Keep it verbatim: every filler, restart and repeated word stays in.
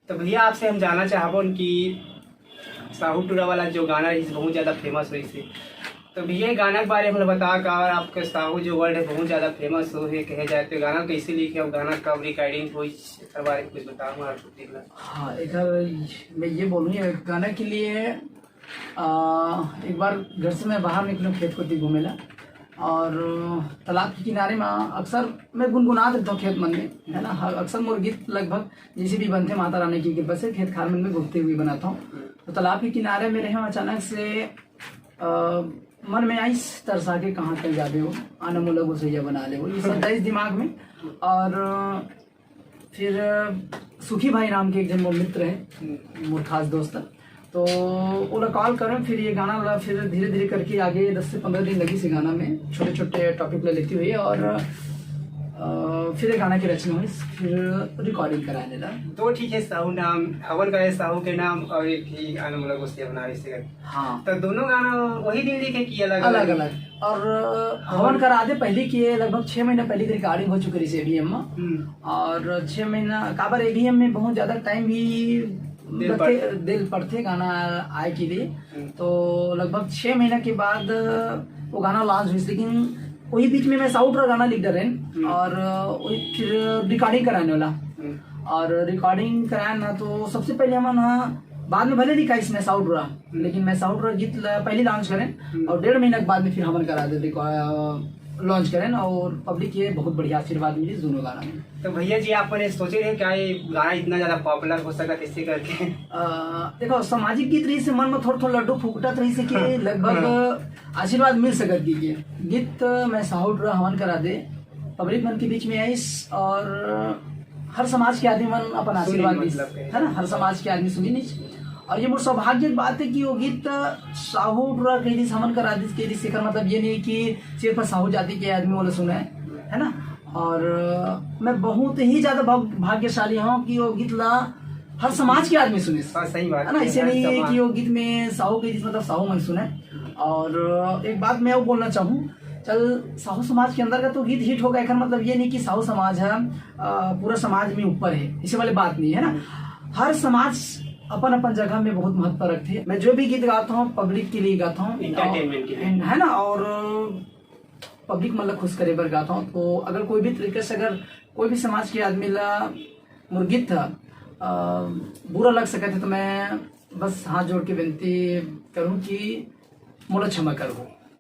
तो भैया, आपसे हम जानना चाहबोन कि साहू टूरा वाला जो गाना रहिस, बहुत ज्यादा फेमस होइस हे। तो भैया, ये गाना के बारे में बता का, और आपके साहू जो वर्ड है, बहुत ज्यादा फेमस हो है कहे जाए, तो गाना कैसे लिखे और गाना कब रिकॉर्डिंग होइस, एकर बारे में कुछ बताओ हमारे को, ठीक ना? हाँ, एक मैं ये बोलूँ, ये गाना के लिए, आ, एक बार घर से मैं बाहर निकलूँ खेत कोती घूमे ला, और तालाब के किनारे में अक्सर मैं गुनगुनात रहता हूँ खेत मन में, है ना। हर, अक्सर मोर गीत लगभग जैसे भी बनथे, माता रानी की कृपा से खेत खार मन में घूमते हुए बनाता हूँ। तो तालाब के किनारे में रहे, अचानक से, आ, मन में आइस तरसा के, "कहाँ तक जाबे हो, आना मोला गोसैया बना ले हो।" ये सब आइस दिमाग में। और फिर सुखी भाई नाम के एक जन मोर मित्र है, मोर खास दोस्त है, तो ओला कॉल करें, फिर ये गाना ला फिर धीरे धीरे करके आगे दस से पंद्रह दिन लगिस ये गाना में, छोटे छोटे टॉपिक ला लेती हुई, और अ, फिर ये गाना की रचना हुई, फिर रिकॉर्डिंग कराने ला। दो ठीक है, साहू नाम, हवन का है साहू के नाम, और एक ही आना मोला गोसैया बना ले से। हाँ। तो दोनों गाना वही दिन लिखे कि अलग अलग अलग? अलग। और हवन करा दे पहली किए, लगभग छह महीना पहली रिकॉर्डिंग हो चुकी रही एबीएम में। हम्म। और छह महीना काबर, एबीएम में बहुत ज्यादा टाइम भी दिल लगथे, पड़- दिल पड़थे गाना आए के लिए। हम्म। तो लगभग छह महीना के बाद वो गाना लॉन्च हुई, लेकिन वही बीच में मैं साहू टूरा गाना लिख डरेन। हम्म। और वही फिर रिकॉर्डिंग कराने वाला। हम्म। और रिकॉर्डिंग कराया ना, तो सबसे पहले हमन हा, बाद में भले लिखाइस मैं साहू टूरा, लेकिन मैं साहू टूरा गीत ला पहले लॉन्च करें, हम्म। और डेढ़ महीना के बाद में फिर हमन करा दे, लॉन्च करें, और पब्लिक के बहुत बढ़िया आशीर्वाद मिली दोनों गाना में। तो भैया जी, आप मन सोचे रहे क्या ये गाना इतना ज्यादा पॉपुलर हो सकत इससे करके? अ, देखो, सामाजिक गीत रहिस हे, मन में थोड़ा थोड़ा लड्डू फूटत रहिस हे कि हाँ। लगभग हाँ। आशीर्वाद मिल सकत कि ये गीत मैं साहू टूरा हवन करा दे पब्लिक मन के बीच में आइस, और हर समाज के आदमी मन अपन सुनी आशीर्वाद दिस, मतलब है। है ना, हर समाज के आदमी सुनी नहीं। और ये मोर सौभाग्य की बात है कि वो गीत साहू टूरा कह दिस, हवन करा दिस कह दिस, एकर मतलब ये नहीं कि सिर्फ साहू जाति के आदमी वाला सुने, है ना। और मैं बहुत ही ज्यादा भाग-, भाग्यशाली हूँ कि वो गीत ला हर समाज के आदमी सुने। हाँ, सही बात है ना, है, इसे हर नहीं है समाज। कि वो गीत में साहू कह दिस मतलब साहू मन सुने। और एक बात मैं वो बोलना चाहूँ, चल, साहू समाज के अंदर का तो गीत हिट होगा, एकर मतलब ये नहीं कि साहू समाज है, अ, पूरा समाज में ऊपर है, इसे वाली बात नहीं है ना। हर समाज अपन अपन जगह में बहुत महत्व रखथे। मैं जो भी गीत गाता हूँ, पब्लिक के लिए गाता हूँ, entertainment के लिए। And, है ना, और पब्लिक मन ला खुश करे बर गाता हूँ। तो अगर कोई भी तरीके से, अगर कोई भी समाज के आदमी ला मोर गीत ह, अ, बुरा लग सकत है, तो मैं बस हाथ जोड़ के विनती करूँ कि मोला क्षमा करो।